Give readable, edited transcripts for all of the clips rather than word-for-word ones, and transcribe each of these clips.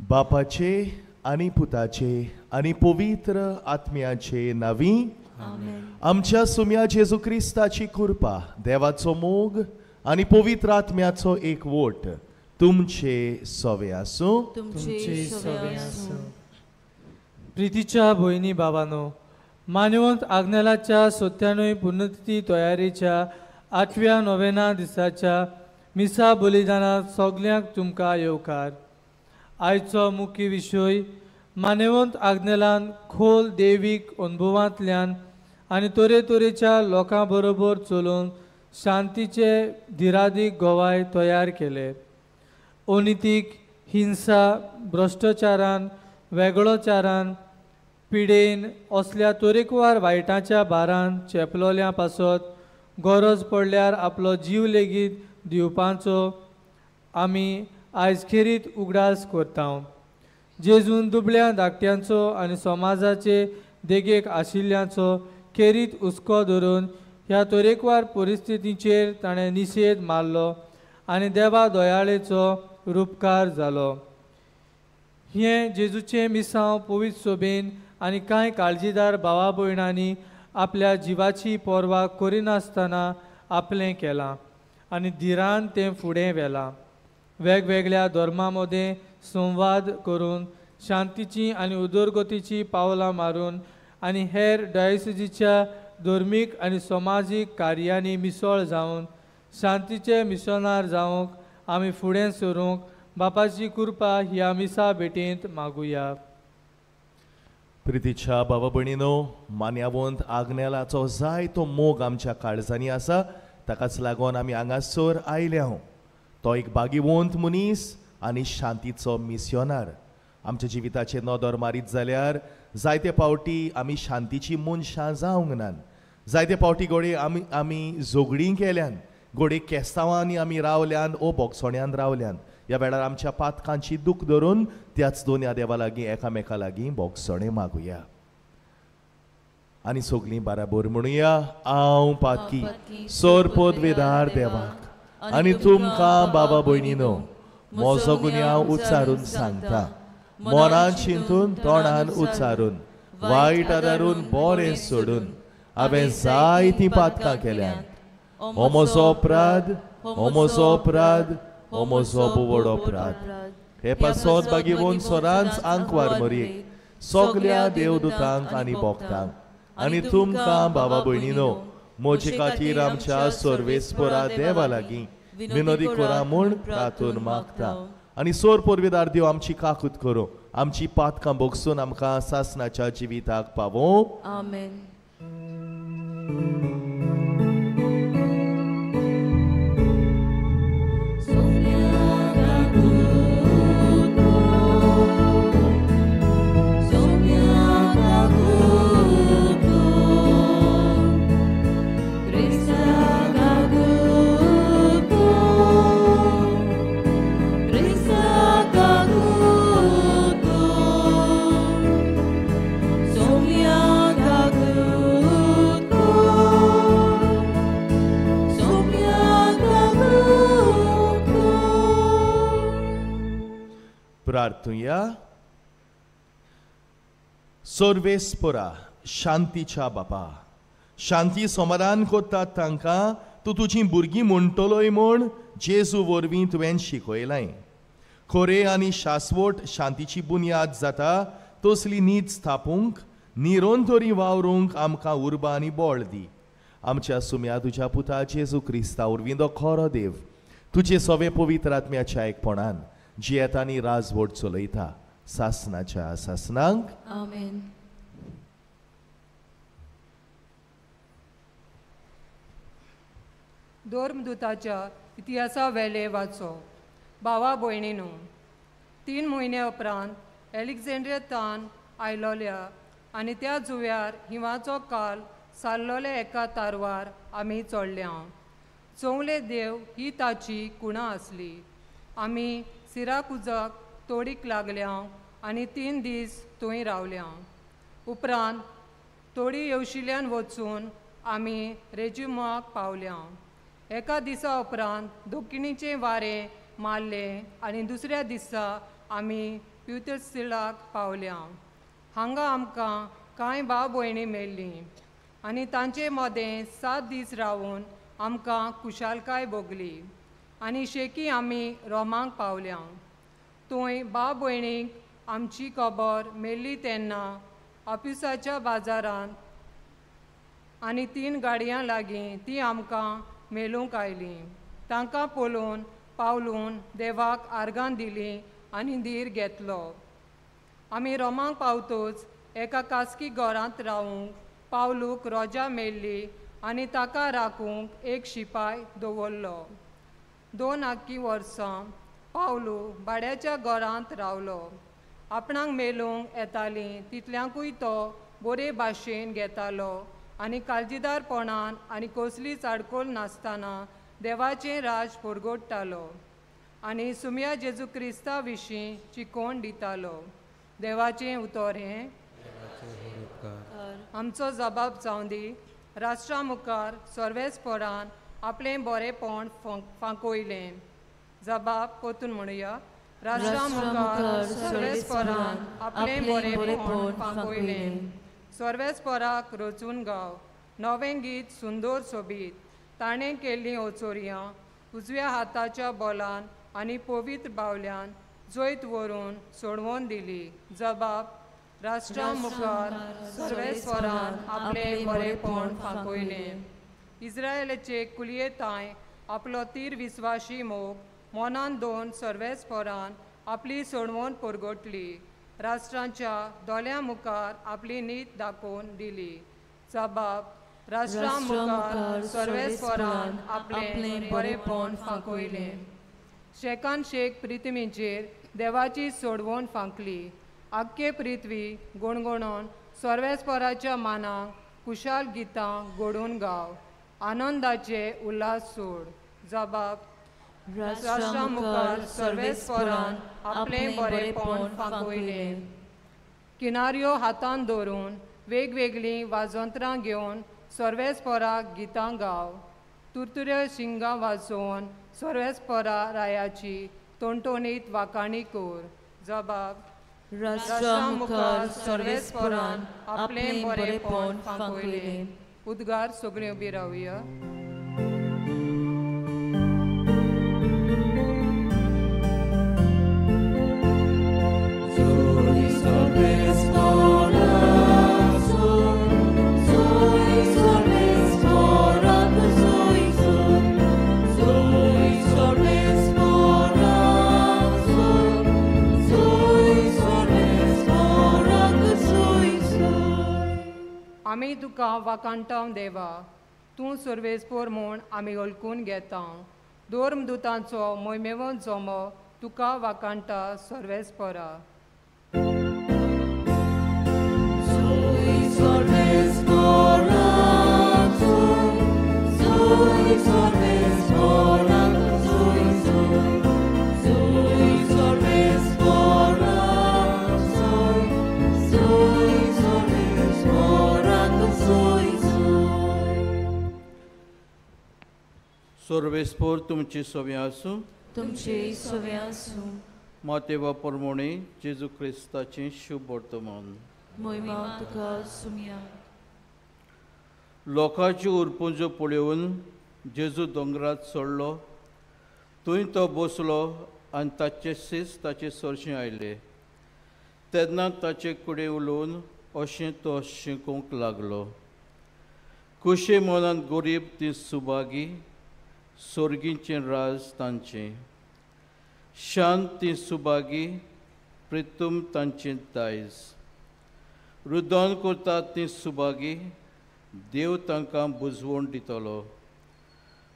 बापाचे आनी पुताचे आनी पवित्र आत्म्याचे नावी आमच्या सुम्या जेजू क्रिस्ताची कृपा, देवाचो मोग आनी पवित्र आत्म्याचो एकवट तुमचे सवे आसूं. तुमचे सवे आसूं. प्रितीच्या भयणी बाबानो, मानवंत आग्नेलाच्या 97 पुण्यतिथी तयारेच्या 8व्या नोवेना दिसाच्या मिसा बलिदानात सगल्यांक तुमकां येवकार. आयचो मुख्य विशय मानवंत आग्नेलान खोल देवीक अनुभवांतल्यान आनी तरेतरेच्या लोकां बरोबर चलून शांतीचे धिरादीक गोवाय तयार केले. अनितीक, हिंसा, भ्रश्टाचारान, वेगळोचारान, पिडेन असल्या तरेकवार वायटाच्या भारान चेपलोल्या पासत गरज पडल्यार आपलो जीव लेगीत दिवपाचो आमी आयज खेरीत उगडास करता. जेजून दुबळ्या धाकट्यांचो आनी समाजाचे देगेक आशिल्ल्यांचो खेरीत हुस्को धरून ह्या तरेकवार परिस्थितीचेर ताणें निशेध मारलो आनी देवा दयाळेचो रुपकार जालो. हें जेजूचें मिसांव पवित्र सोबेन आनी कांय काळजीदार भावा भयणांनी आपल्या जिवाची पर्वा करिनासतना आपलें केलां आनी धिरान तें फुडें व्हेलां. वेगवेगळ्या धर्मां मदें संवाद करून शांतीची आनी उदरगतीची पावलां मारून आनी हेर डायसिजीच्या धर्मीक आनी समाजीक कार्यांनी मिसळ जावन शांतीचे मिशनार जावंक आमी फुडें सरूंक बापाची कृपा ह्या मिसा भेटेंत मागुया. प्रितीच्या बाबा भयणीनो, मान्यावंत आग्नेलाचो जायतो मोग आमच्या काळजांनी आसा, ताकाच लागून आमी हांगासर आयल्या. तो एक बागिवंत मनीस आनी शांतीचो मिस्योनार. आमच्या जिविताचेर नदर मारीत जाल्यार जायते पावटी आमी शांतीची मनशां जावंक नात. जायते पावटी घडये आमी झगडीं केल्यान, घडये केस्तांवांनी आमी रावल्यान ओ बोगसोण्यान रावल्यान. ह्या वेळार आमच्या पातकांची दूख धरून त्याच दोन देवा लागीं एकामेका लागीं बोगसोणें मागुया आनी सगळीं बराबर म्हणुया, हांव पातकी सोर पदवेदार देवाक आनी तुमकां बाबा भयणीनो म्हजो गुन्यांव उच्चारून सांगता. मनान चिंतून, तोंडान उच्चारून, वायट आदारून, बरें सोडून हांवें जायतीं पातकां केल्यांत. हो म्हजो अपराध, हो म्हजो अपराध, हो म्हजो व्हड अपराध. हे पासत बागेवन सदांच आंकवार मरयेक सगल्या देवदूतांक आनी भक्तांक आनी तुमकां बाबा भयणीनो म्हजे खातीर आमच्या सर्वेस्परा देवा लागीं विनोदी करा म्हूण प्रार्थना मागता. आनी सोर पोरवेदार देव आमची काकूत करूं, आमची पातकां भोगसून आमकां सासणाच्या जिविताक पावों. आमेन. Sonia Gaguko. प्रार्थुया. सर्वेस्परा शांतीच्या बापा, शांती समाधान करतात तांकां तूं तुजीं भुरगीं म्हणटलोय म्हूण जेजू वरवीं तुवें शिकयलां. खरें आनी शाश्वत शांतीची बुन्याद जाता तसली नीत स्थापूंक निरंतरी वावरूंक आमकां उर्बा आनी बळ दी. आमच्या सुम्या तुज्या पुता जेजू क्रिस्ता वरवीं तो खरो देव तुजे सवे पवित्र आत्म्याच्या एकपणान जियेता आनी राजवट चलयता सासनाच्या सासनांक. आमेन. धर्मदूताच्या इतिहासा वेले वाचो. भावा भयणीनू, 3 म्हयन्या उपरांत एलेक्झांड्रियांतान आयलोल्या आनी त्या जुव्यार हिंवाचो काल सारलोल्या एका तारवार आमी चोडल्या. चोवले देव ही ताची कुणा आसली. आमी सिराकुजाक तोडीक लागल्या आनी 3 दीस थंय रावल्या. उपरांत तोडी येवशिल्यान वचून आमी रेजिमाक पावल्या. एका दिसा उपरांत दक्षिणेचें वारें मारलें आनी दुसऱ्या दिसा आमी प्युतसिलाक पावल्या. हांगा आमकां कांय भाव भयणी मेळ्ळीं आनी तांचे मदें 7 दीस रावून आमकां खुशालकाय भोगली आनी शेकी आमी रोमाक पावल्या. थंय भाव भयणीक आमची खबर मेळ्ळी तेन्ना ऑफिसाच्या बाजारांत आनी 3 गाडयां लागीं ती आमकां मेळूंक आयलीं. तांकां पळोवन पावलून देवाक आर्गां दिलीं आनी धीर घेतलो. आमी रोमाक पावतच एका खासगी घरांत रावूंक पावलूक रोजा मेळ्ळी आनी ताका राखूंक एक शिपाय दवरलो. 2 आक्की वर्सां पावलू भाड्याच्या घरांत रावलो. आपणाक मेळूंक येतालीं तितल्यांकूय तो बरे भाशेन घेतालो आनी काळजीदारपणान आनी कसलीच आडखळ नासतना देवाचें राज परगटतालो आनी सुम्या जेजू क्रिस्ता विशीं चिकोण दितालो. देवाचें उतर हें आमचो जबाब जावं दी. राष्ट्रा मुखार सर्वेस्परान आपलें बरेंपण फांकयलें. जबाब परतून म्हणुया. राष्ट्रा मुखार सर्वेस्परान आपलें बरेंपण फांकयलें. सर्वेस्पराक रचून गाव नवें गीत सुंदर सोबीत. ताणें केल्लीं ओचोरयां उजव्या हाताच्या बोलान आनी पवित्र बावल्यान जैत व्हरून सोडवून दिली. जबाब राष्ट्रा मुखार सर्वेस्परान आपलें बरेंपण फांकयलें. इस्रायलाचे कुलयेतांय आपलो तीर विस्वाशी मोग मनान दोन सर्वेस्परान आपली सोडवण परगटली. राष्ट्रांच्या दोळ्यां मुखार आपली नीत दाखोवन दिली. जबाब राष्ट्रा मुखार सर्वेस्परान आपलें बरेंपण फांकयलें. शेकान शेक पृथ्वीचेर देवाची सोडवण फांकली. आख्खे पृथ्वी गणगणोन सर्वेस्पराच्या मानाक खुशाल गितां घडोवन गाव. आनंदाचे उल्हास सोड. जबाब राष्ट्रा मुखार सर्वेस्परान आपलें बरेंपण फांकयलें. किनाऱ्यो हातान धरून वेगवेगळीं वाजंत्रां घेवन सर्वेस्पराक गितां गाव. तुरतुऱ्यो शिंगां वाजोवन सर्वेस्परा रायाची टोणटोणीत वाखाणी कर. जबाब राष्ट्रा मुखार सर्वेस्परान आपलें बरेंपण फांकयलें. उद्गार सगळीं उबी रावया. आमी तुका वाखाणटाव देवा, तूं सर्वेस्पोर म्हूण आमी वळखून घेता. धर्मदूतांचो मोहिमेवंत जमो तुका वाखाणटा सर्वेस्पोरा. सर्वेस्पोर तुमची सवे आसूं. तुमचे सवे आसूं. मातेवा परमोणे जेजू क्रिस्ताचें शुभ वर्तमान. मोहिमा तुका सुमिया. लोकांच्यो उरपुंजो पळोवन जेजू दोंगरात चडलो. थंय तो बसलो आनी ताचे शीस ताचे सरशीं आयले. तेन्ना ताचे कडेन उलोवन अशें तो शिकोवंक लागलो. कुशे मनान गरीब ती सुभागी, सोर्गीचें राज तांचें. शांत ती सुभागी, प्रितूम तांचें दायज. रुदन करतात ती सुभागी, देव तांकां बुजवण दितलो.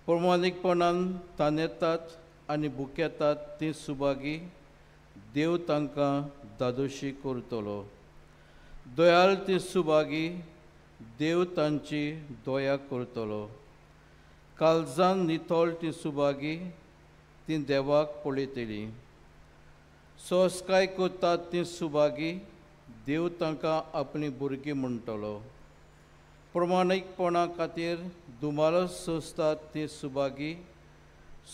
प्रमाणीकपणान तानेतात आनी भुकेतात ती सुभागी, देव तांकां दादोशी करतलो. दयाल ती सुभागी, देव तांची दया करतलो. काळजान नितळ ती सुभागी, ती देवाक पळयतली. सोसकाय करतात ती सुभागी, देव तांकां आपली भुरगीं म्हणटलो. प्रमाणीकपणा खातीर दुमालस सोंसतात ती सुभागी,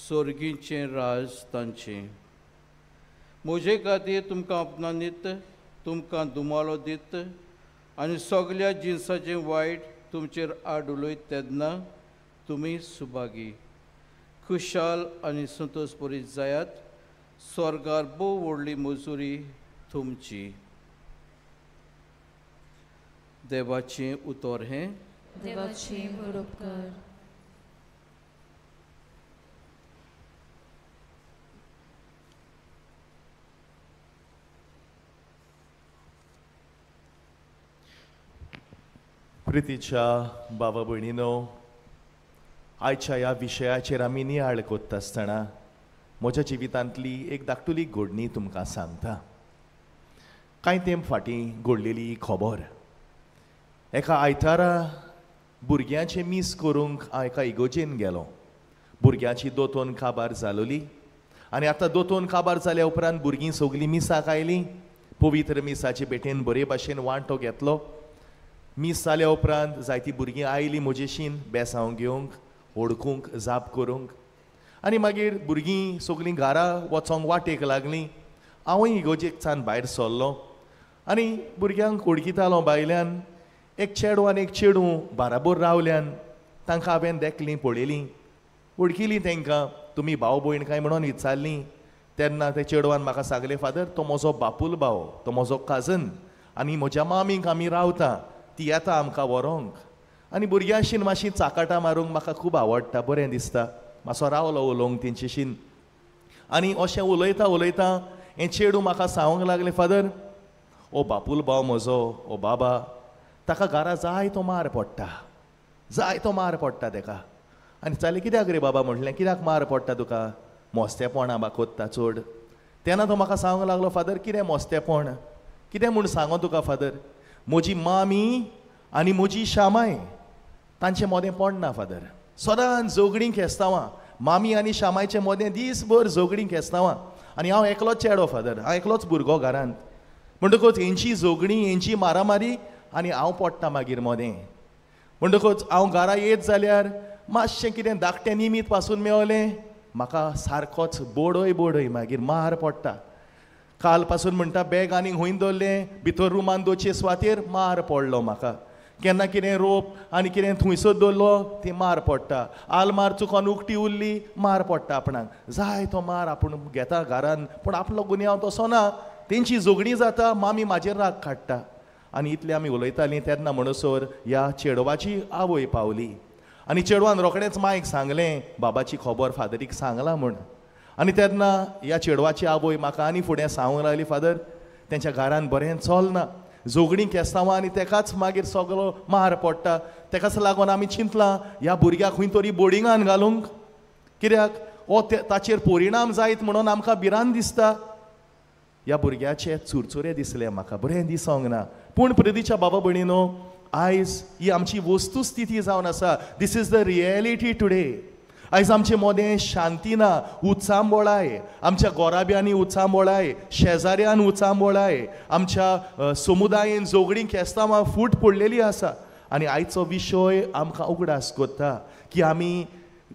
सोर्गीचें राज तांचें. म्हजे खातीर तुमकां अपमानीत, तुमकां दुमालो दीत आनी सगल्या जिनसाचें वायट तुमचेर आड उलयत तेन्ना तुमी सुभागी. खुशाल आनी संतोशभरीत जायात, स्वर्गार भोव व्हडली मजुरी तुमची. देवाचें उतर हें. देवाचें बरोबकार. प्रितीच्या बाबा भयणीनो, आयच्या ह्या विशयाचेर आमी नियाळ कोत्ता आसतना म्हज्या जिवितांतली एक धाकटुली घडणी तुमकां सांगता. कांय तेंप फाटीं घडलेली खबर. एका आयतारा भुरग्यांचें मीस करूंक हांव एका इगोजेन गेलो. भुरग्यांची दोतोन काबार जालोली आनी आतां दोतोन काबार जाल्या उपरांत भुरगीं सगलीं मिसाक आयलीं. पवित्र मिसाचे भेटेन बरे भाशेन वांटो घेतलो. मीस जाल्या उपरांत जायतीं भुरगीं आयलीं म्हजेशीन बेसांव घेवंक, वळखूंक, जाप करूंक. आनी मागीर भुरगीं सगलीं घरा वचोंक वाटेक लागलीं. हांवूय इगोजेकच्यान भायर सरलो आनी भुरग्यांक वळखितालो भायल्यान. एक चेडो आनी एक चेडूं बाराबोर रावल्यान तांकां हांवें देखलीं, पळयलीं, वळखिलीं तांकां. तुमी भाव भयण काय म्हणून विचारलीं. तेन्ना त्या चेडवान म्हाका सांगलें, फादर तो म्हजो बापूल भाव, तो म्हजो काजन आनी म्हज्या मामीक आमी रावता, ती येता आमकां व्हरोंक. आनी भुरग्यांशीन मातशी चाकाटां मारूंक म्हाका खूब आवडटा, बरें दिसता. मातसो रावलो उलोवंक तेंचेशीन. आनी अशें उलयता उलयता हें चेडूं म्हाका सांगूंक लागलें, फादर ओ बापूल भाव म्हजो, ओ बाबा, ताका घरा जाय तो मार पडटा, जाय तो मार पडटा तेका. आनी चालें कित्याक रे बाबा म्हटलें, कित्याक मार पडटा तुका? मोस्तेपणां बा कोत्ता चड. तेन्ना तो म्हाका सांगूंक लागलो, फादर कितें मोस्तेपण, कितें म्हूण सांगो तुका फादर, म्हजी मामी आनी म्हजी शामाय तांचे मोदें पडना फादर. सदांच झगडीं खेस्तांवां, मामी आनी शामायचे मोदें दीसभर झगडीं खेस्तांवां. आनी हांव एकलोच चेडो फादर, हांव एकलोच भुरगो घरांत. म्हणटकूच हेंची झगडीं, हेंची मारामारी आनी हांव पडटा मागीर मोदें. म्हणटकूच हांव घरा येत जाल्यार मातशें कितें धाकटें निमीत पासून मेवलें म्हाका सारकोच बोडय बोडय मागीर मार पडटा. काल पासून म्हणटा बॅग आनी खंय दवरलें, भितर रुमान दवरचे सुवातेर मार पडलो म्हाका. केन्ना कितें रोप आनी कितें थंयसर दवरलो ती मार पडटा. आलमार चुकोन उकती उरली, मार पडटा आपणाक. जाय तो मार आपूण घेता घरान, पूण आपलो गुन्यांव तसो ना. तेंची झगडीं जाता, मामी म्हाजेर राग काडटा. आनी इतलें आमी उलयतालीं तेन्ना म्हणसर ह्या चेडवाची आवय पावली. आनी चेडवान रोखडेंच मायक सांगलें, बाबाची खबर फादरीक सांगलां म्हूण. आनी तेन्ना ह्या चेडवाची आवय म्हाका आनी फुडें सांगूंक लागली, फादर तेंच्या घरान बरें चलना, झगडीं केस्तांवां आनी तेकाच मागीर सगलो मार पडटा. तेकाच लागून आमी चिंतलां ह्या भुरग्याक खंय तरी बोर्डिंगान घालूंक, कित्याक हो ताचेर परिणाम जायत म्हणून आमकां भिरांत दिसता. ह्या भुरग्याचे चुरचुरे दिसले म्हाका, बरें दिसोंक ना. पूण प्रितीच्या बाबा भयणीनो, आयज ही आमची वस्तुस्थिती जावन आसा. This is the reality today. आयज आमचे मोदें शांती ना, उचांबोळाय आमच्या गोराब्यांनी, उचांबोळाय शेजाऱ्यान, उचांबोळाय आमच्या समुदायेन, झगडीं खेस्तांवां फूट पडलेली आसा. आनी आयचो विशय आमकां उगडास करता की आमी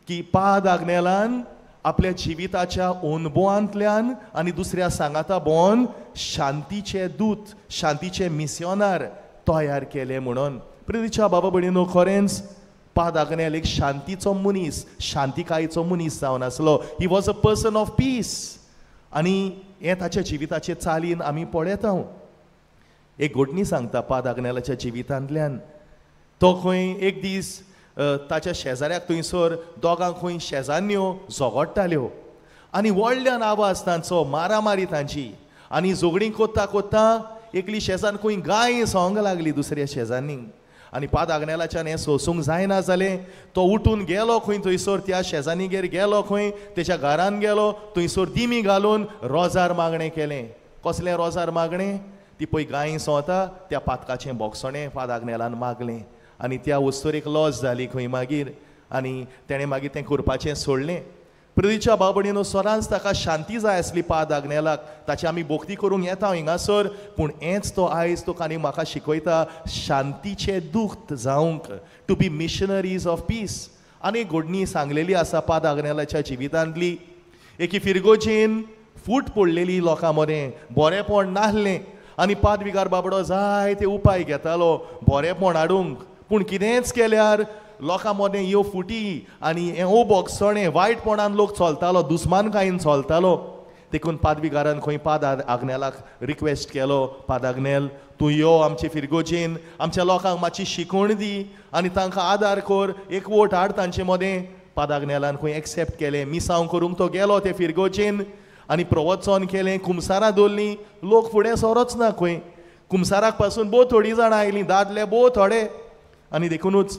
की पाद आग्नेलान आपल्या जिविताच्या अनुभवांतल्यान आनी दुसऱ्या सांगाता भोवन शांतीचे दूत, शांतीचे मिसियोनार तयार केले म्हणून. प्रितीच्या बाबा भयणीनो, खरेंच पाद आग्नेल एक शांतीचो मनीस, शांतिकायेचो मनीस जावन आसलो. He was a person of peace. आनी हें ताच्या जिविताचे चालीन आमी पळयता. एक घडणी सांगता पाद आग्नेलाच्या जिवितांतल्यान. तो खंय एक दीस ताच्या शेजाऱ्याक थंयसर दोगांक खंय शेजान्यो झगडटाल्यो आनी व्हडल्यान आवाज तांचो, मारामारी तांची. आनी झगडीं कोत्ता कोत्ता एकली शेजान खंय गाय सोंग लागली दुसऱ्या शेजान्नीक. आनी पाद आग्नेलाच्यान हें सोंसूंक जायना जालें. तो उठून गेलो खंय थंयसर त्या शेजान्नीगेर गेलो, खंय तेच्या घरान गेलो, थंयसर दिमी घालून रोजार मागणें केलें. कसलें रोजार मागणें? ती पळय गाय सोंवता त्या पातकाचें बोगसणें पाद आग्नेलान मागलें. आनी त्या वस्तुरेक लॉस जाली खंय मागीर आनी तेणें मागीर तें करपाचें सोडलें. प्रितीच्या बाबडीनो, सदांच ताका शांती जाय आसली पाद आग्नेलाक. ताची आमी भोक्ती करूंक येता हिंगासर, पूण हेंच तो आयज तुका आनी म्हाका शिकयता, शांतीचे दूत जावंक, to be missionaries of peace. आनी घडणी सांगलेली आसा पाद आग्नेलाच्या जिवितांतली. एकी फिरगोजेन फूट पडलेली लोकां मदें, बरेंपण नासलें आनी पादविगार बाबडो जायते उपाय घेतालो बरेंपण हाडूंक, पूण कितेंच केल्यार लोकां मदें ह्यो फुटी आनी हें ओबोगसणें वायटपणान लोक चलतालो, दुस्मानकायेन चलतालो. देखून पादविगारान खंय पाद आग्नेलाक रिक्वेस्ट केलो, पाद आग्नेल तूं यो आमचे फिरगोजेन, आमच्या लोकांक मातशी शिकवण दी आनी तांकां आदार कर, एकवट हाड तांचे मदें. पाद आग्नेलान खंय एक्सेप्ट केलें, मिसांव करूंक तो गेलो ते फिरगोजेन आनी प्रवचन केलें, कुमसारां दवरलीं. लोक फुडें सरोच ना खंय, कुमसाराक पासून भोव थोडीं जाणां आयलीं, दादले भोव थोडे. आनी देखुनूच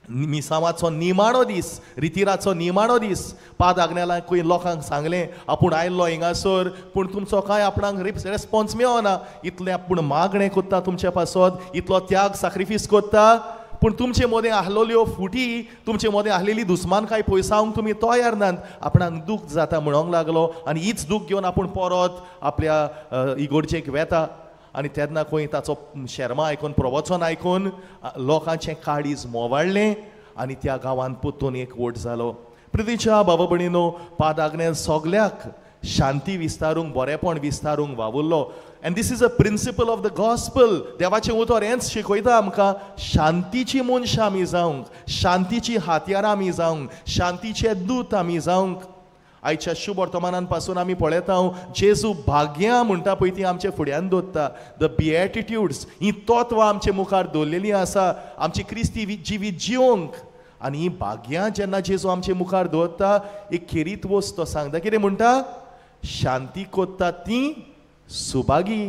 मिसांवाचो निमाणो दीस, रितिराचो निमाणो दीस, पाद आग्नेलाक खंय लोकांक सांगलें आपूण आयल्लो हिंगासर, पूण तुमचो कांय आपणाक रेस्पोन्स मेळना, इतलें आपूण मागणें कोत्ता तुमचे पासत, इतलो त्याग साक्रिफीस कोत्ता, पूण तुमचे मदें आहलोल्यो फुटी, तुमचे मदें आहलेली दुस्मानकाय पयसावंक तुमी तयार नात, आपणाक दूख जाता म्हणूंक लागलो. आनी हीच दूख घेवन आपूण परत आपल्या इगोर्जेक वेता. आनी तेन्ना खंय ताचो शेर्मा आयकून, प्रवचन आयकून लोकांचें काळीज मोवाळ्ळें आनी त्या गांवांत परतून एकवट जालो. प्रितीच्या बाबा भयणीनो, पाद आग्नेल सगल्याक शांती विस्तारूंक, बरेंपण विस्तारूंक वावुरलो. And this is a principle of the gospel. देवाचें उतर हेंच शिकयता आमकां, शांतीची मनशां आमी जावंक, शांतीची हातयारां आमी जावंक, शांतीचे दूत आमी जावंक. आयच्या शुभ वर्तमानान पासून आमी पळयता जेजू भाग्यां म्हणटा पळय ती आमचे फुड्यान दवरता. The बिएटिट्यूड्स ही तत्वां आमचे मुखार दवरलेलीं आसा आमची क्रिस्ती जिवीत जिवंक. आनी ही भाग्यां जेन्ना जेजू आमचे मुखार दवरता, एक खेरीत वस्त तो सांगता. कितें म्हणटा? शांती कोत्ता ती सुभागी,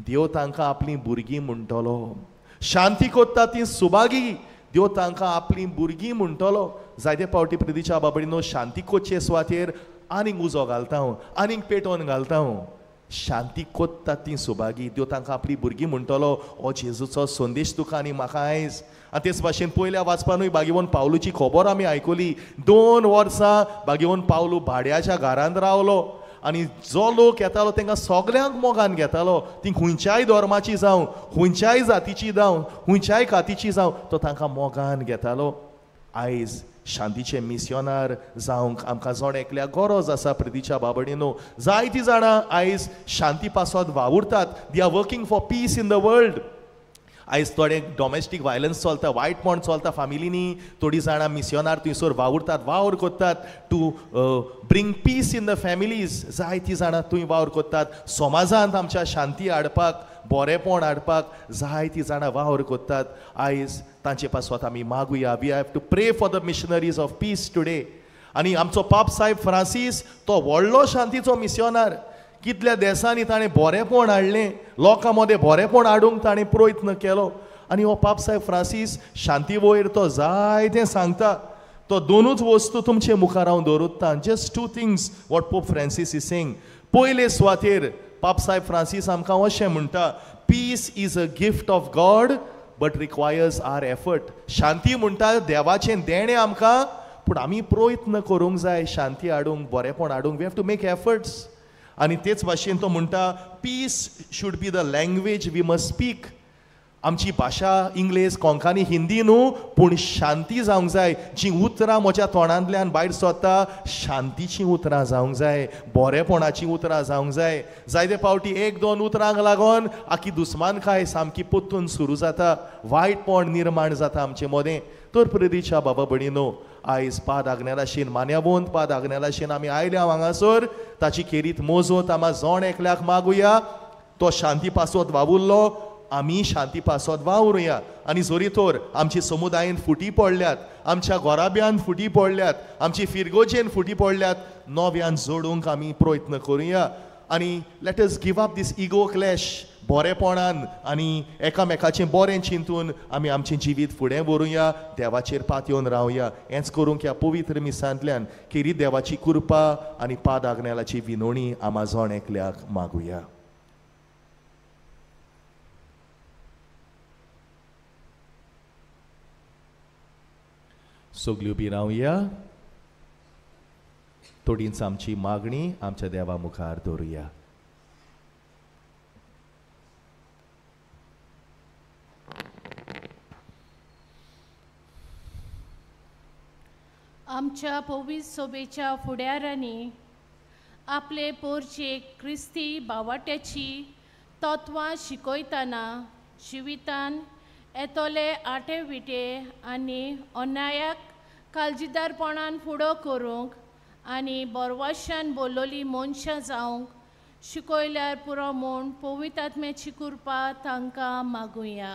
देव तांकां आपलीं भुरगीं म्हणटलो. शांती कोत्ता ती सुभागी, देव तांकां आपलीं भुरगीं म्हणटलो. जायते फावटी प्रितीच्या बाबडीनो शांती कोच्चे सुवातेर आनीक उजो घालता, आनीक पेटोवन घालता. शांती कोत्ता ती सुभागी, देव तांकां आपलीं भुरगीं म्हणटलो. हो जेजूचो संदेश तुका आनी म्हाका आयज. आनी तेच भाशेन पयल्या वाचपानूय बागेवन पावलूची खबर आमी आयकली. 2 वर्सां बागेवन पावलू भाड्याच्या घरांत रावलो आनी जो लोक येतालो तांकां सगल्यांक मोगान घेतालो. ती खंयच्याय धर्माची जावं, खंयच्याय जातीची जावं, खंयच्याय कातीची जावं, तो तांकां मोगान घेतालो. आयज शांतीचे मिसियोनार जावंक आमकां जण एकल्या गरज आसा. प्रितीच्या बाबडीनो, जायतीं जाणां आयज शांती पासत वावुरतात. They are working for peace in the world. आयज थोडे डॉमेस्टीक वायलन्स चलता, वायटपण चलता फामिलींनी, थोडीं जाणां मिसियोनार थंयसर वावुरतात, वावर करतात to bring peace in the families. जायतीं जाणां थंय वावर करतात समाजांत आमच्या शांती हाडपाक, बरेंपण हाडपाक जायतीं जाणां वावर करतात. आयज तांचे पासत आमी मागुया. We have to pray for the missionaries of peace today. आनी आमचो पाप साहेब फ्रांसीस तो व्हडलो शांतीचो मिसियोनार. कितल्या देसांनी ताणें बरेंपण हाडलें, लोकां मदें बरेंपण हाडूंक ताणें प्रयत्न केलो. आनी हो पाप साहेब फ्रांसीस शांती वयर तो जायतें सांगता. तो दोनूच वस्तू तुमचे मुखार हांव दवरता. Just 2 things what Pope Francis is saying. पयले सुवातेर पाप साहेब फ्रांसीस आमकां अशें म्हणटा, peace is a gift of God but requires our effort. शांती म्हणटा देवाचें देणें आमकां, पूण आमी प्रयत्न करूंक जाय शांती हाडूंक, बरेंपण हाडूंक. We have to make efforts. आनी तेच भाशेन तो म्हणटा, peace should be the language we must speak. आमची भाशा इंग्लेज, कोंकणी, हिंदी न्हू, पूण शांती जावंक जाय. जीं उतरां म्हज्या तोंडांतल्यान भायर सरता शांतीचीं उतरां जावंक जाय, बरेपणाचीं उतरां जावंक जाय. जायते फावटी एक दोन उतरांक लागून आखी दुस्मानकाय सामकी परतून सुरू जाता, वायटपण निर्माण जाता आमचे मदें. तर प्रेरीच्या बाबा भयणीनो, आयज पाद आग्नेलाशीन, मान्यावंत पाद आग्नेलाशीन आमी आयल्या हांगासर. ताची खेरीत मोजोत आमा जण एकल्याक मागुया. तो शांती पासत वावुरलो, आमी शांती पासत वावरुया. आनी जरी तर आमची समुदायेन फुटी पडल्यात, आमच्या घराब्यान फुटी पडल्यात, आमची फिरगोजेन फुटी पडल्यात, नव्यान जोडूंक आमी प्रयत्न करुया. आनी let us give up this ego clash. बरेपणान आनी एकामेकाचें बरें चिंतून आमी आमचें जिवीत फुडें व्हरुया, देवाचेर पातयेवन रावया. हेंच करूंक ह्या पवित्र मिसांतल्यान खेरीत देवाची कृपा आनी पाद आग्नेलाची विनवणी आमा जण एकल्याक मागुया. सगल्यो बी रावया, थोडींच आमची मागणी आमच्या देवा मुखार दवरुया. आमच्या पवित्र सोबेच्या फुडारांनी आपले पोरचेक क्रिस्ती बावाट्याची तत्वां शिकयतना जिवितान येतले आटे विटे आनी अन्यायाक काळजीदारपणान फुडो करूंक आनी बरवाशान बोललोली मनशां जावंक शिकयल्यार पुरो म्हूण पवित्र आत्म्याची कृपा तांकां मागुया.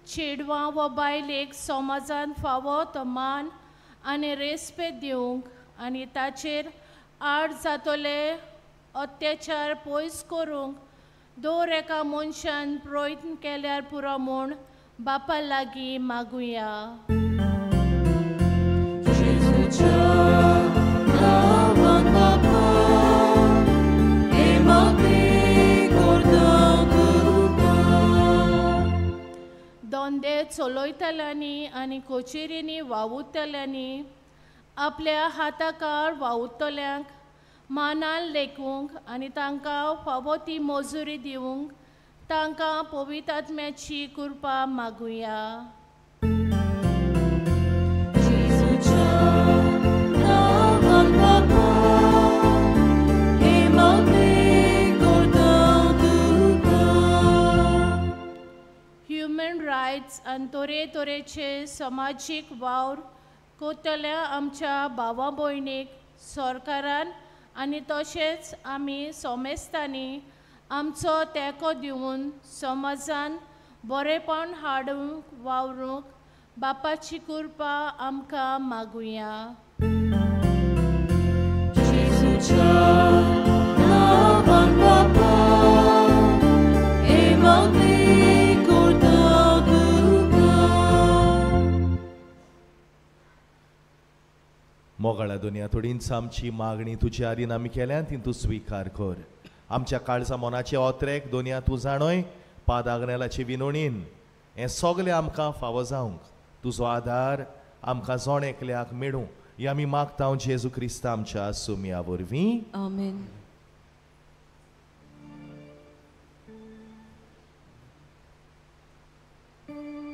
चेडवां वा बायलेक समाजान फावो तो मान आनी रेस्पेद दिवंक आनी ताचेर आड जातले अत्याचार पयस करूंक दर एका मनशान प्रयत्न केल्यार पुरो म्हूण बापा लागीं मागुया. धंदे चलयतल्यांनी आनी कचेरींनी वावुरतल्यांनी आपल्या हाताकार वावुरतल्यांक मानान लेखूंक आनी तांकां फावो ती मजुरी दिवंक तांकां पवित्र आत्म्याची कृपा मागुया. ह्युमन रायट्स आनी तरेतरेचे समाजीक वावर करतल्या आमच्या भावा भयणीक सरकारान आनी तशेंच आमी समेस्तांनी आमचो तेंको दिवन समाजान बरेपण हाडूंक वावरूंक बापाची कृपा आमकां मागुया. मोगाळा दुनिया, थोडींच आमची मागणी तुज्या आदीन आमी केल्यान ती तूं स्विकार कर. आमच्या काळजा मनाचे ओत्रेक दुनिया तूं जाणोय. पाद आग्नेलाचे विनवणीन हें सगळें आमकां फावो जावंक तुजो आदार आमकां जण एकल्याक मेळूं ही आमी मागता जेजू क्रिस्ता आमच्या सुमया वरवीं. आमेन. Thank you.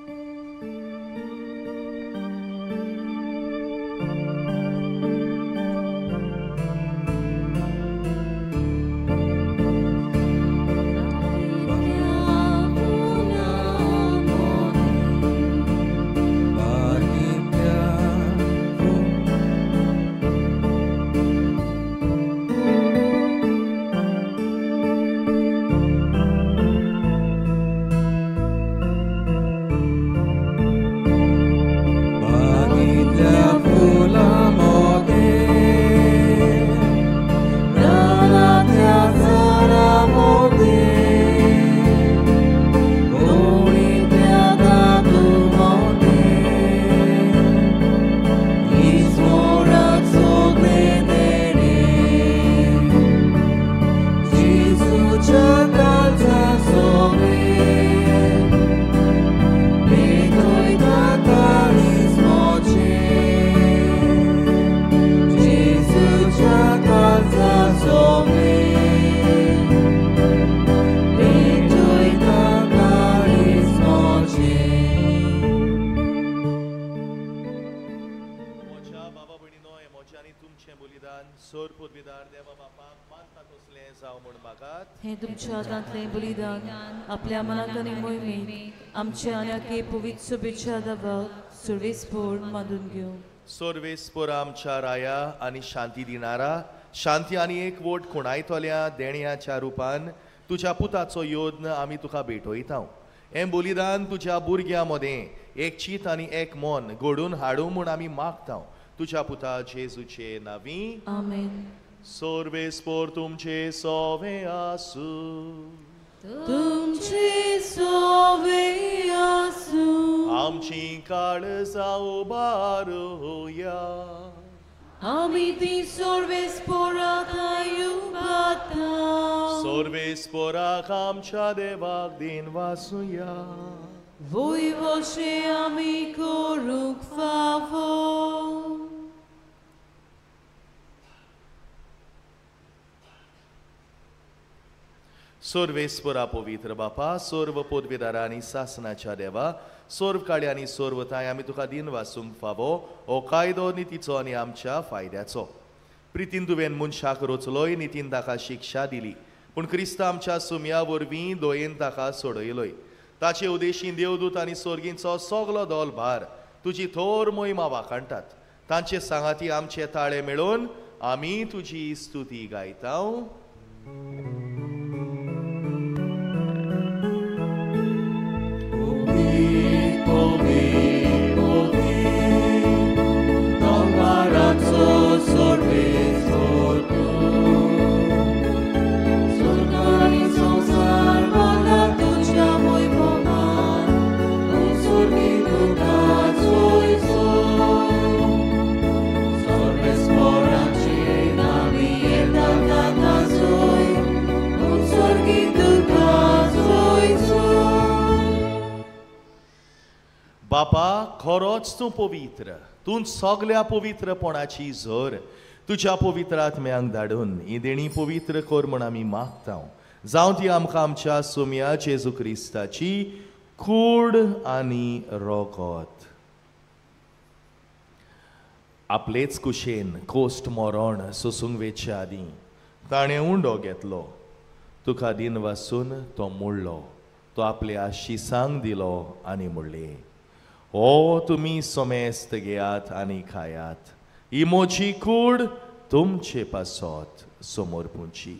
तुमचें बलिदान सोर पुर्विदार देवा बापाक मानता तसलें जावं म्हूण मागात. हें तुमच्या हातांतलें बलिदान आपल्या मनाक आनी मोहिमेक आमच्या आनी आखे पवित्र सभेच्या देवाक सर्वेस्पोर मानून घेवं. सर्वेस्पोर आमच्या राया आनी शांती दिणारा शांती आनी एकवट खुणायतल्या देण्याच्या रुपान तुज्या पुताचो योद्न आमी तुका भेटयता. हें बलिदान तुज्या भुरग्यां मदें एक चीत आनी एक मन घडून हाडूं म्हूण आमी मागता तुज्या पुता जेजूचे नांवी. आमेन. सर्वेस्पोर तुमचे सोवे आसूं. तुमचे सोवे आसूं. आमची काळजां उबारुया. आमी ती सर्वेस्पोराक उबारता. सर्वेस्पोराक आमच्या देवाक दिन वासुया. वय वशे आमी करूंक फावो. सर्वेस्पोरा पवित्र बापा सर्व पदवीदारा आनी सासनाच्या देवा सर्व काळी आनी सर्व थांय आमी तुका दिन वासूंक फावो हो कायदो नितीचो आनी आमच्या फायद्याचो. प्रितीन तुवें मनशाक रचलोय नितीन ताका शिक्षा दिली पूण क्रिस्त आमच्या सुमया वरवीं दयेन ताका सोडयलोय. ताचे उदेशी देवदूत आनी सोर्गींचो सगलो दोल भार तुजी थोर मोहिमा वाखाणटात. तांचे सांगाती आमचे ताळे मेळोवन आमी तुजी स्तुती गायता. बापा खरोच तूं पवित्र, तूं सगल्या पवित्रपणाची झर तुज्या पवित्र आत्म्यांक धाडून ही देणी पवित्र कर म्हूण आमी मागता. जावं ती आमकां आमच्या सुमया जेजू क्रिस्ताची कूड आनी रोगत. आपलेच कुशेन कोश्ट मरण सोसूंक वेचे आदीं ताणें उंडो घेतलो, तुका दिन वासून तो मोडलो, तो आपल्या शिसांक दिलो आनी म्हणलें, हो तुमी समेस्त घेयात आनी खायात, ही म्हजी कूड तुमचे पासत समर्पूची.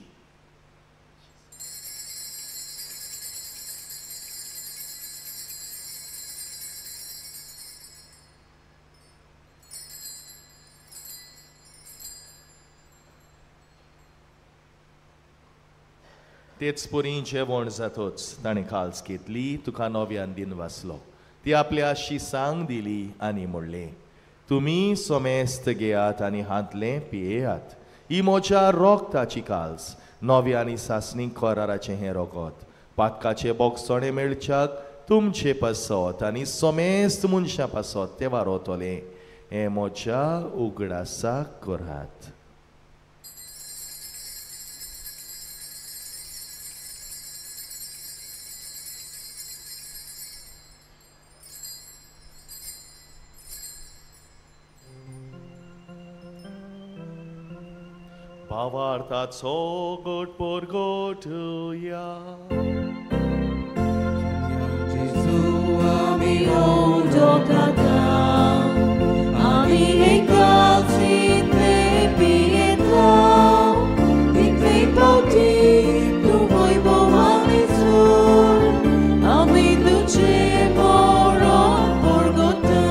तेच परी जेवण जातोच ताणें काल्स घेतली, तुका नव्यान दिन वाचलो, ती आपल्या शिसांक दिली आनी म्हणलें, तुमी समेस्त घेयात आनी हांतलें पियेयात, ही म्हज्या रोगताची काल्स, नव्या आनी सासणी कराराचें हें रोगत, पातकाचें बोगसणें मेळच्याक तुमचे पासत आनी समेस्त मनशां पासत तें वारोतलें, हें म्हज्या उगडासाक करात. भावार्थाचो गोट परगटुया. जेजू आमी उंडो खाता, आमी एकाचींतले पियेता, तितले पावटी तूं वैभव आनी सूर, आमी तुजें मरण परगटा.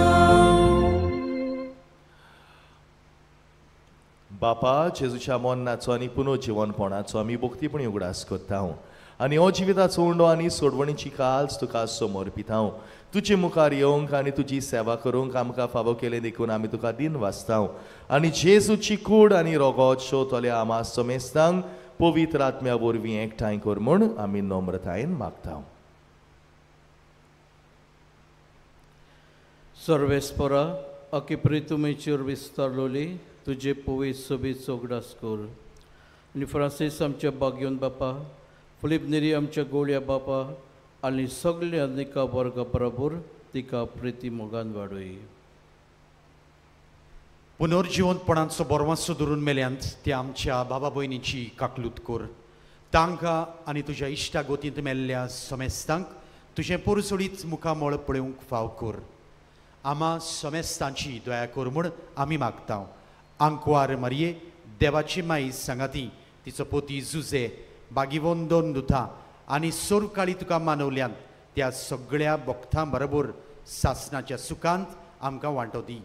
बापा जेजूच्या मरणाचो आनी पुनर्जिवनपणाचो आमी भक्तीपणी उगडास करता आनी हो जिविताचो उंडो आनी सोडवणीची काल्स तुका समर्पिता. तुजे मुखार येवंक आनी तुजी सेवा करूंक आमकां फावो केलें देखून आमी तुका दिन वाचता आनी जेजूची कूड आनी रोगत शोतल्या आमा समेस्तांक पवित्र आत्म्या वरवीं एकठांय कर म्हूण आमी नम्रतायेन मागता. सर्वेस्परा अकी तुमीचेर विस्तारलोली तुजे पवित्र सोबीत उगडास कर आनी फ्रांसीस आमच्या बागयोन बापा, फिलीप नेरी आमच्या गोळ्या बापा आनी सगल्या निका वर्गा बरोबर तिका प्रिती मोगान वाडय. पुनर्जिवंतपणाचो बोरवांसो धरून मेल्यांत त्या आमच्या बाबा भयणीची काकलूत कर. तांकां आनी तुज्या इश्टा गोतींत मेल्ल्या समेस्तांक तुजें पोरसोडीत मुखामळ पळोवंक फाव कर. आमा समेस्तांची दया कर म्हूण आमी मागता. आंकवार मारये देवाची माई सांगाती तिचो पोती जुजे बागीवन दोन दुथा आनी सोरकाळी तुका मानवल्यांत त्या सगळ्या भक्तां बरोबर सासणाच्या सुखांत आमकां वांटो दी.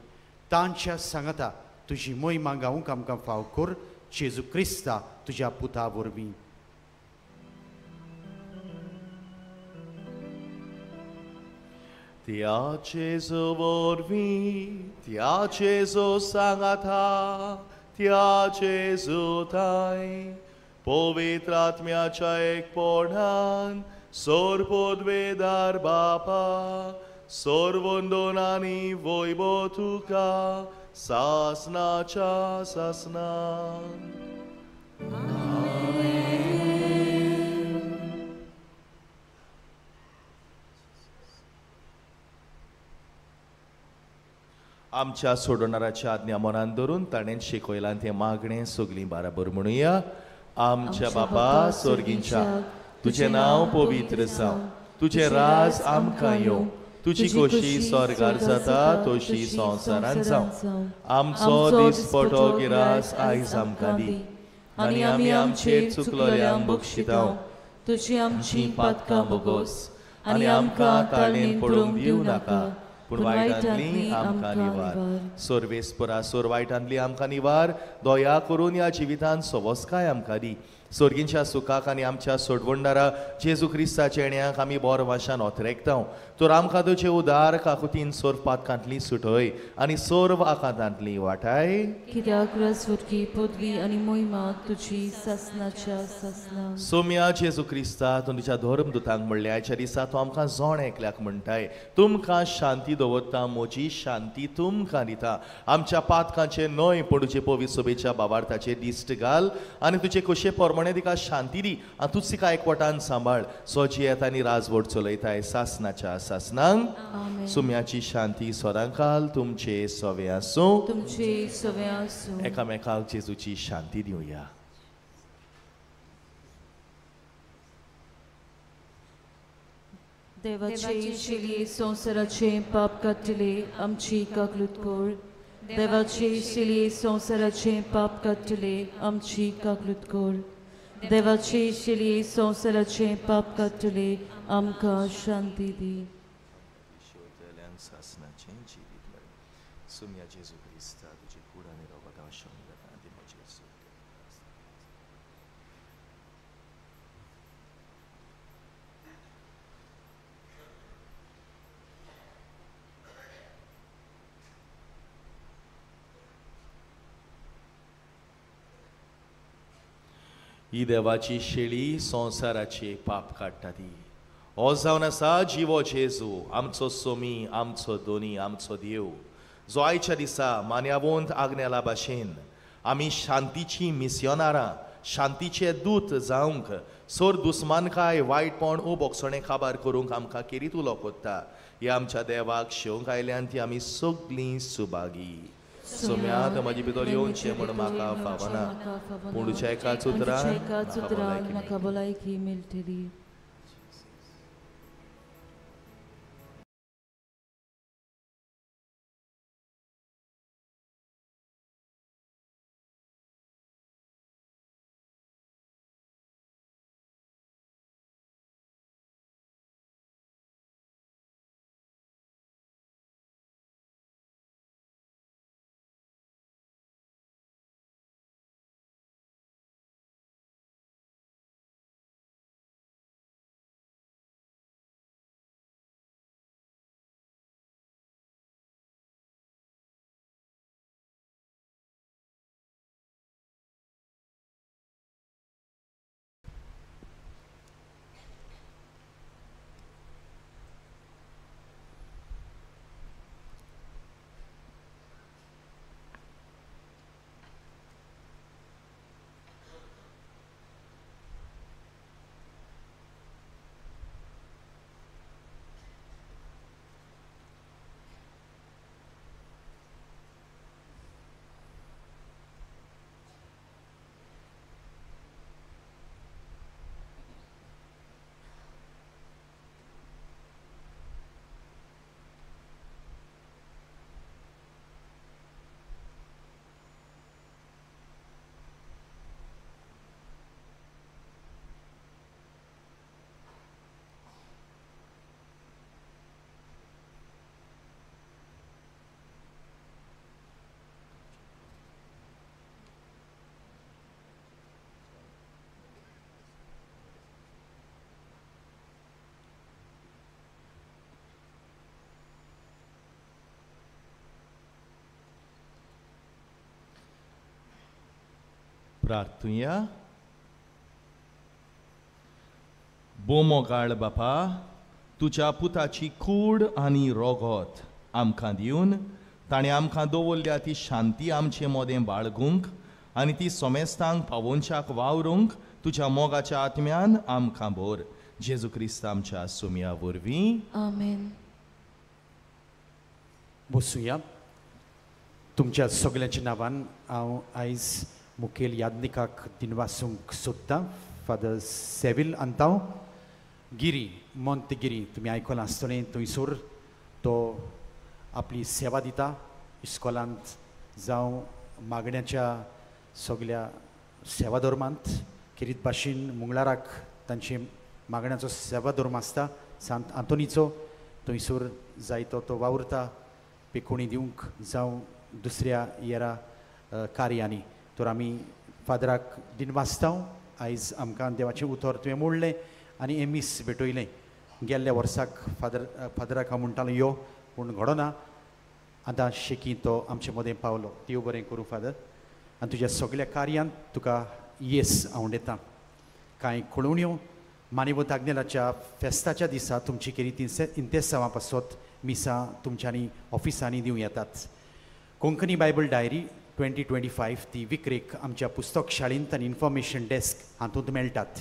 तांच्या सांगाता तुजी मोहिमा गावंक आमकां फाव कर. जेजू क्रिस्ता तुज्या पुता वरवीं. त्या जेजू वरवीं, त्या जेजू सांगाता, त्या जेजू थांय पवित्र आत्म्याच्या एकपणान सोरपोदवेदार बापा सोरवंदन आनी वैभव तुका सासनाच्या सासनान. आमच्या सोडणाराच्या आज्ञा मनान धरून ताणें शिकयलां तें मागणें सगळीं बाराबर म्हणुया. आमच्या बापा सोर्गींच्या, तुजें नांव पवित्र जावं, तुजें राज आमकां येवं, तुजी खोशी स्वर्गार जाता तशी संवसारांत जावं. आमचो दिसपटो गिरास आयज आमकां दी आनी आमी आमचेर चुकलोल्यांक बक्षिता, तुजी आमची पातकां बोगोस आनी आमकां ताळेन पडूंक दिवं नाका, पूण वायटांतली आमकां निवार. सर्वेस्परा सोर वायटांतली आमकां निवार. दया करून ह्या जिवितांत सवस्काय आमकां दी. सोर्गींच्या सुखाक आनी आमच्या सोडवणदारा जेजू क्रिस्ताच्या येण्याक आमी बोर वाशान ओतरेकता. तर आमकां तुजे उदार काकुतीन सर्व पातकांतली सुटय आनी सर्व आकांतांतली वाटाय. कित्याक रसवटकी पदवी आनी मोहिमा तुजी सासनाच्या सासना. सोम्या जेजू क्रिस्ता, तूं तुज्या धर्मदुतांक म्हणलें आयच्या दिसा तूं आमकां जोण एकल्याक म्हणटाय, तुमकां शांती दवरता, म्हजी शांती तुमकां दिता. आमच्या पातकांचे न्हय पूण तुजे पवित्र सभेच्या बाबार्थाचे दिश्ट घाल आनी तुजे खोशे प्रमाणे तिका शांती दी आनी तूंच तिका एकवटान सांबाळ. सो जियेत आनी राजवट चलयताय सासनाच्या सासनांक. सुम्याची शांती सदांकाल तुमचे सवे आसूं, तुमचे सवे आसूं. एकामेकाक जेजूची शांती दिवया. देवाचे शिली संवसाराचे पाप काडटले आमची काकलूत कर. देवाचे शिली संवसाराचे पाप काडटले आमची काकलूत कर. देवाचे शिली संवसाराचे पाप काडटले आमकां शांती दी. सुम्या जेजू क्रिस्ता तुजे कूड आनी रगत ही देवाची शेळी संवसाराचे पाप काडटा ती. हो जावन आसा जिवो जेजू, आमचो सोमी, आमचो दोनी, आमचो देव, जो आयच्या दिसा मान्यावंत आग्नेला भाशेन आमी शांतीची मिसियोनारां, शांतीचे दूत जावंक सोर दुस्मानकाय वायटपण उबोगसणें काबार करूंक आमकां केरीत उलो कोत्ता. ह्या आमच्या देवाक शेवंक आयल्यान ती आमी सगळीं सुभागी. सोम्या म्हजे भितर येवचें म्हूण म्हाका फावना, पूण तुज्या एकाच उतरान म्हाका भलायकी मेळटली. प्रार्थुया. बोमोगाळ बापा, तुज्या पुताची कूड आनी रोगोत आमकां दिवन ताणें आमकां दवरल्या ती शांती आमचे मोदें बाळगूंक आनी ती सोमेस्तांक पावोवच्याक वावरूंक तुज्या मोगाच्या आत्म्यान आमकां भर. जेजू क्रिस्त आमच्या सुमया वरवीं. आमेन. बसुया. तुमच्या सगळ्यांच्या नांवान हांव आयज मुखेल यादनिकाक दिनवासूंक सोदतां. फादर सेवील अंताव गिरी, मोंतगिरी, तुमी आयकलां आसतलें. थंयसर तो आपली सेवा दिता इस्कॉलांत जावं मागण्याच्या सगल्या सेवा धर्मांत. खेरीत भाशेन मंगळाराक तांचे मागण्याचो सेवा धर्म आसता सांत आंतोनीचो. थंयसर जायतो तो वावुरता पेकोणी दिवंक जावं दुसऱ्या येरा कार्यांनी. तर आमी फादराक दिनवासता. आयज आमकां देवाचें उतर तुवें मोडलें आनी हें मीस भेटयलें. गेल्ल्या वर्साक फादराक हांव म्हणटालो यो, पूण घडोना. आतां शेकी तो आमचे मदें पावलो. देव बरें करूं फादर, आनी तुज्या सगल्या कार्यांत तुका येस आवडटा. कांय कळोवण्यो मानेवत आग्नेलाच्या फेस्ताच्या दिसा तुमची केरी इंतेसांवा पासत मिसां तुमच्यांनी ऑफिसांनी दिवं येतात. कोंकणी बायबल डायरी 2025 ती विक्रेक आमच्या पुस्तक शाळेंत आनी इन्फॉर्मेशन डेस्क हातूंत मेळटात.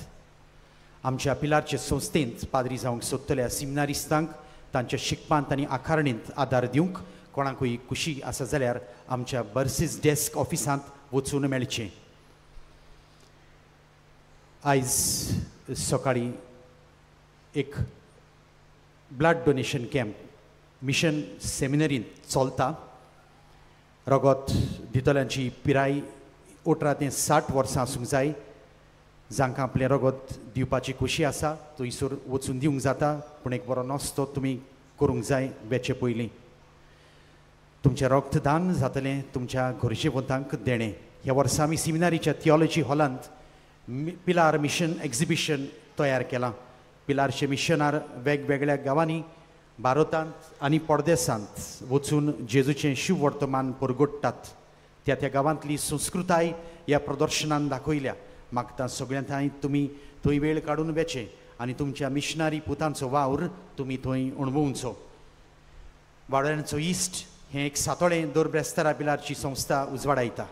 आमच्या पिलारचे संस्थेंत पाद्री जावंक सोदतल्या सिमिनारिस्तांक तांच्या शिकपांत आनी आकारणींत आदार दिवंक कोणाकूय खुशी आसा जाल्यार आमच्या बर्सीस डेस्क ऑफिसांत वचून मेळचें. आयज सकाळीं एक ब्लड डोनेशन कॅम्प मिशन सेमिनरींत चलता. रगत दितल्यांची पिराय 18 ते 60 वर्सां आसूंक जाय. जांकां आपलें रगत दिवपाची खुशी आसा थंयसर वचून दिवंक जाता, पूण एक बरो नस्तो तुमी करूंक जाय वेचे पयलीं. तुमचें रक्तदान जातलें तुमच्या गरजेवंतांक देणें. ह्या वर्सा आमी सिमिनारीच्या थियोलॉजी हॉलांत पिलार मिशन एक्झिबिशन तयार केलां. पिलारचे मिशनार वेगवेगळ्या गांवांनी भारतांत आनी परदेसांत वचून जेजूचें शिववर्तमान परगट्टात. त्या त्या गांवांतली संस्कृताय ह्या प्रदर्शनान दाखयल्या. मागता सगळ्यां थंय तुमी थंय वेळ काडून वेचें आनी तुमच्या मिशनरी पुतांचो वावर तुमी थंय अणभवचो. वाड्यांचो इश्ट हें एक सातोळें दर ब्रेस्तारा पिलारची संस्था उजवाडायता.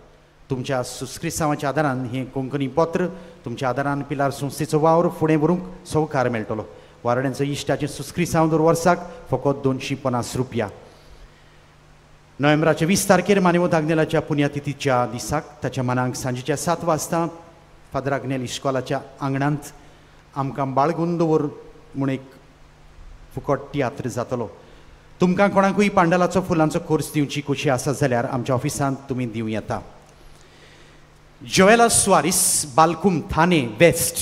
तुमच्या सुस्क्रिसांवाच्या आदारान हें कोंकणी पत्र तुमच्या आदारान पिलार संस्थेचो वावर फुडें व्हरूंक सवकार मेळटलो. वारड्यांचो इश्टाचें सुस्क्रिसांव दर वर्साक फकत 250 रुपया. नोव्हेंबराच्या 20 तारखेर मानेवत आग्नेलाच्या पुण्यतिथीच्या दिसाक ताच्या मनाक सांजेच्या 7 वाजता फादर आग्नेल इश्कॉलाच्या आंगणांत आमकां बाळगून दवर म्हूण एक फुकट तियात्र जातलो. तुमकां कोणाकूय पांडलाचो फुलांचो कोर्स दिवची खुशी आसा जाल्यार आमच्या ऑफिसांत तुमी दिवं येता. जोएला सुवारीस, बालकूम, थाने वेस्ट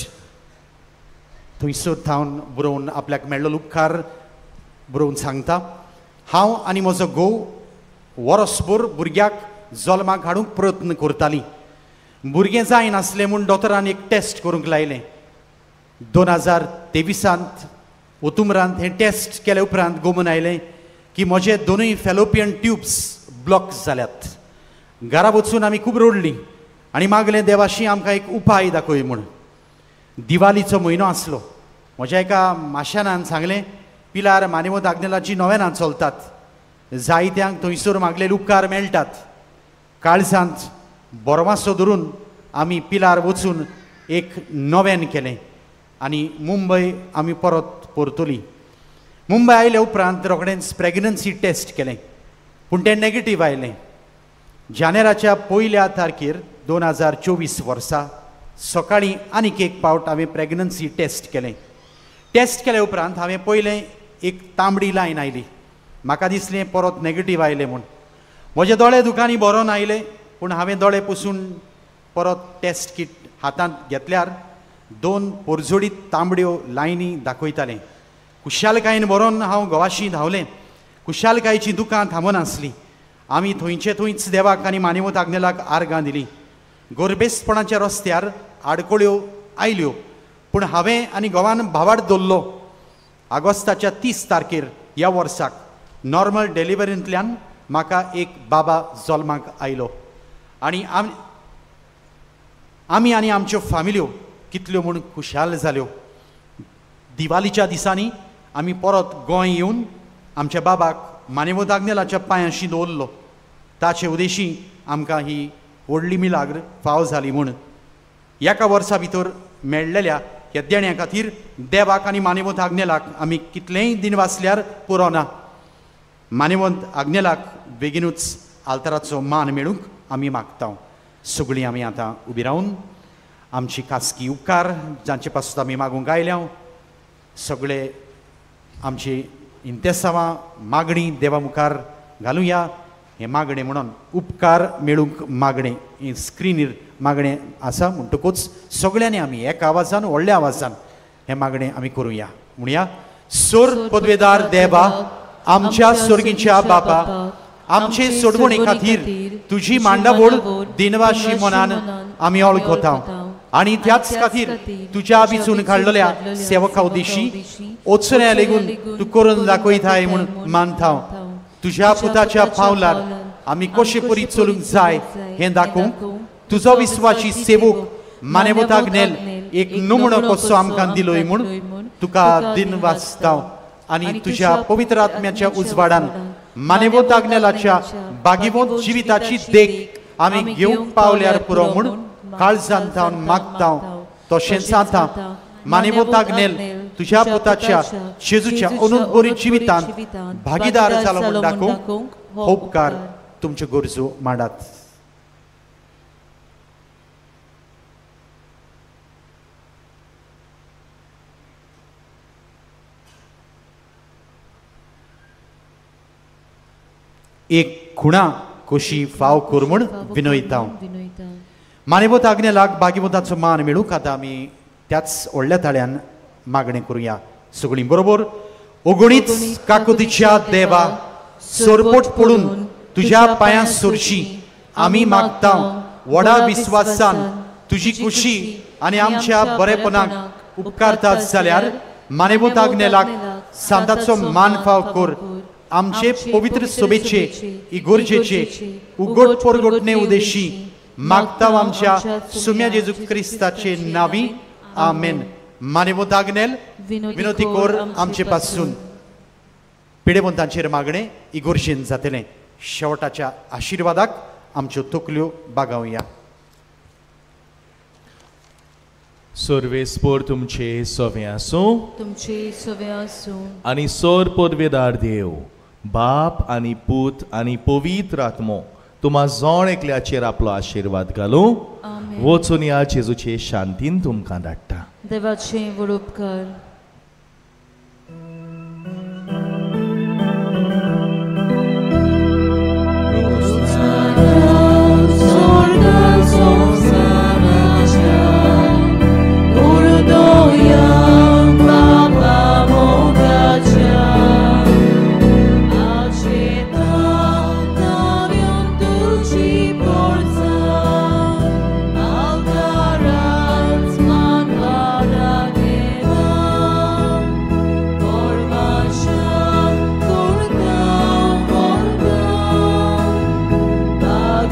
थंयसर थावन बरोवन आपल्याक मेळ्ळो उपकार बरोवन सांगता. हांव आनी म्हजो घोव वरसभर भुरग्याक जल्माक हाडूंक प्रयत्न करतालीं. भुरगें जायनासलें म्हूण दोतोरान एक टेस्ट करूंक लायलें. 2023 ओतुमरांत हें टेस्ट केले उपरांत गोमून आयलें की म्हजे दोनूय फेलोपियन ट्यूब्स ब्लॉक जाल्यात. घरा वचून आमी खूब रडलीं आनी मागलें देवाशी आमकां एक उपाय दाखय म्हूण. दिवालीचो म्हयनो आसलो. म्हज्या एका माशानान सांगलें पिलार मानेवत आग्नेलाची नोवेनां चलतात, जायत्यांक थंयसर मागलेले उपकार मेळटात. काळजांत बोरवासो धरून आमी पिलार वचून एक नोवेन केलें आनी मुंबय आमी परत परतली. मुंबय आयले उपरांत रोखडेंच प्रेग्नन्सी टेस्ट केलें, पूण तें नेगेटीव आयलें. जानेराच्या 1 तारखेर 2024 वर्सा सकाळीं आनीक एक पावट हांवें प्रेग्नन्सी टेस्ट केलें. टेस्ट केले उपरांत हांवें पयलें एक तांबडी लायन आयली. म्हाका दिसलें परत नेगेटीव आयलें म्हूण. म्हजे दोळे दुकानी बरोवन आयले, पूण हांवें दोळे पुसून परत टेस्ट किट हातांत घेतल्यार 2 पोरजोडीत तांबड्यो लायनी दाखयतालें. खुशालकायेन बरोवन हांव गोवाशी धांवलें. खुशालकायेचीं दुकां थांबनासलीं. आमी थंयचे थंयच देवाक आनी मानेवत आग्नेलाक आर्गां दिलीं. गोरबेसपणाच्या रस्त्यार आडखळ्यो आयल्यो, पूण हांवें आनी घोवान भावाड दवरलो. ऑगस्टाच्या 30 तारखेर ह्या वर्साक नॉर्मल डिलिव्हरींतल्यान म्हाका एक बाबा जल्माक आयलो आनी आमी आनी आमच्यो फामिल्यो कितल्यो म्हूण खुशाल जाल्यो. दिवालीच्या दिसांनी आमी परत गोंय येवन आमच्या बाबाक मानेवत आग्नेलाच्या पांयांशी दवरलो. ताचे उदेशी आमकां ही व्हडली मिलाग्र फाव जाली म्हूण एका वर्सा भितर मेळ्ळेल्या ह्या देण्या खातीर देवाक आनी मानेवत आग्नेलाक आमी कितलेंय दिन वाचल्यार पुरो ना. मानेवंत आग्नेलाक बेगिनूच आल्ताराचो मान मेळूंक आमी मागता. सगळीं आमी आतां उबी रावन आमची खासगी उपकार जांचे पासून आमी मागूंक आयल्या सगळे आमची इंतेसांवां मागणी देवा मुखार घालुया. हें मागणें म्हणून उपकार मेळूंक मागणें हें स्क्रिनीर मागणें आसा म्हणटकूच सगळ्यांनी आमी एका आवाजान व्हडल्या आवाजान हें मागणें आमी करुया. म्हणया, सोर पदवेदार देवा, आमच्या सोर्गीच्या बापा, आमचे सोडवणे खातीर तुजी मांडावळ दिनवाशी मनान आमी वळखता आनी त्याच खातीर तुज्या विचून काडलेल्या सेवका उद्देशी ओचऱ्या लेगून तूं करून दाखयताय म्हूण मानता. तुज्या पुताच्या पावलार आमी कशे परी चलूंक जाय हें दाखोवंक तुजो विस्वाशी सेवक मानेवत आग्नेल एक नमुनो कसो आमकां दिलोय म्हूण तुका दिन वाचता आनी तुज्या पवित्र आत्म्याच्या उजवाडान मानेवत आग्नेलाच्या बागिवंत जिविताची देख आमी घेवंक पावल्यार पुरो म्हूण काळजान थावन मागता. तशेंच आतां मानेवत आग्नेल तुज्या पुताच्या जेजूच्या अनुदबरी जिवितांत भागीदार जालो म्हूण दाखोवंक हो उपकार तुमच्यो गरजो मांडात. एक खुणा कशी फाव कर म्हूण विनयता. मानेवत आग्नेलाक बागिवताचो मान मेळूंक आतां आमी त्याच व्हडल्या ताळ्यान मागणें करुया. सगळीं बरोबर. ओगुणीच काकुतीच्या देवा, सोरपोट पडून तुज्या पांयां सोरशी आमी मागता. व्हडा विस्वासान तुजी खुशी आनी आमच्या बरेपणाक उपकारतात जाल्यार मानेवत आग्नेलाक सांताचो मान फाव कर. आमचे पवित्र सोबेचे इगोर्जेचे उगोट पोरगोटणे उदेशी मागता आमच्या सुम्या जेजू क्रिस्ताचे नावी. आमेन. मानेवत आग्नेल विनोती कोर आमचे पासून. पिडेवंतांचेर मागणें इगोर्जेन जातलें. शेवटाच्या आशिर्वादाक आमच्यो तकल्यो बागावया. सर्वेस्पोर तुमचे सवे आसूं, तुमचे सवे आसूं. आनी सोर पोरवेदार देव बाप आनी पूत आनी पवित्र आत्मो तुमा जण एकल्याचेर आपलो आशिर्वाद घालूं. वचून ह्या जेजूचे शांतीन तुमकां धाडटा. देवाचे व्हड उपकार.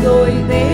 Doy de